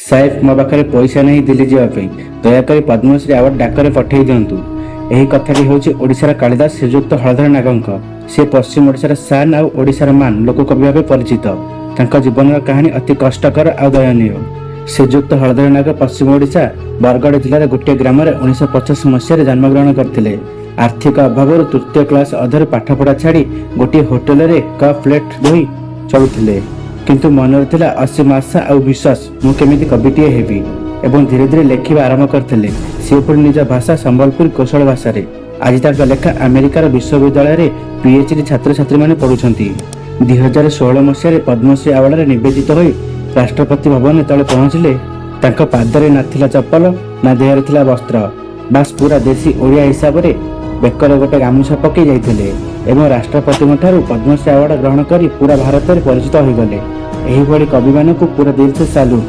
ସାହେବ, ମୋ ପାଖରେ ପଇସା ନାହିଁ ଦିଲ୍ଲୀ ଯିବା ପାଇଁ, ଦୟାକରି ପଦ୍ମଶ୍ରୀ ଆୱାର୍ଡ ଡାକରେ ପଠାଇ ଦିଅନ୍ତୁ। ଏହି କଥାଟି ହେଉଛି ଓଡ଼ିଶାର କାଳିଦାସ ଶ୍ରୀଯୁକ୍ତ ହଳଧର ନାଗଙ୍କ। ସେ ପଶ୍ଚିମ ଓଡ଼ିଶାର ସାନ୍ ଆଉ ଓଡ଼ିଶାର ମାନ ଲୋକକବି ଭାବେ ପରିଚିତ। ତାଙ୍କ ଜୀବନର କାହାଣୀ ଅତି କଷ୍ଟକର ଆଉ ଦୟନୀୟ। ଶ୍ରୀଯୁକ୍ତ ହଳଧର ନାଗ ପଶ୍ଚିମ ଓଡ଼ିଶା ବରଗଡ଼ ଜିଲ୍ଲାର ଗୋଟିଏ ଗ୍ରାମରେ 1950 ମସିହାରେ ଜନ୍ମଗ୍ରହଣ କରିଥିଲେ। ଆର୍ଥିକ ଅଭାବରୁ ତୃତୀୟ କ୍ଲାସ ଅଧାରୁ ପାଠପଢ଼ା ଛାଡ଼ି ଗୋଟିଏ ହୋଟେଲରେ କପ୍ ପ୍ଲେଟ୍ ଧୋଇ ଚଳୁଥିଲେ। କିନ୍ତୁ ମନରେ ଥିଲା ଅସୀମ ଆଶା ଆଉ ବିଶ୍ୱାସ, ମୁଁ କେମିତି କବିଟିଏ ହେବି, ଏବଂ ଧୀରେ ଧୀରେ ଲେଖିବା ଆରମ୍ଭ କରିଥିଲେ। ସିଏ ପୁଣି ନିଜ ଭାଷା ସମ୍ବଲପୁରୀ କୋଶଳ ଭାଷାରେ। ଆଜି ତାଙ୍କ ଲେଖା ଆମେରିକାର ବିଶ୍ୱବିଦ୍ୟାଳୟରେ ପିଏଚଡି ଛାତ୍ରଛାତ୍ରୀମାନେ ପଢୁଛନ୍ତି। 2016 ମସିହାରେ ପଦ୍ମଶ୍ରୀ ଆୱାର୍ଡରେ ନିବେଦିତ ହୋଇ ରାଷ୍ଟ୍ରପତି ଭବନ ଯେତେବେଳେ ପହଞ୍ଚିଲେ, ତାଙ୍କ ପାଦରେ ନଥିଲା ଚପଲ, ନା ଦେହରେ ଥିଲା ବସ୍ତ୍ର। ବାସ୍, ପୁରା ଦେଶୀ ଓଡ଼ିଆ ହିସାବରେ ବେକରେ ଗୋଟେ ଗାମୁଛା ପକେଇ ଯାଇଥିଲେ ଏବଂ ରାଷ୍ଟ୍ରପତିଙ୍କ ଠାରୁ ପଦ୍ମଶ୍ରୀ ଆୱାର୍ଡ ଗ୍ରହଣ କରି ପୁରା ଭାରତରେ ପରିଚିତ ହୋଇଗଲେ। ଏହିଭଳି କବିମାନଙ୍କୁ ପୁରା ଦିଲ ସେ ସାଲୁଟ।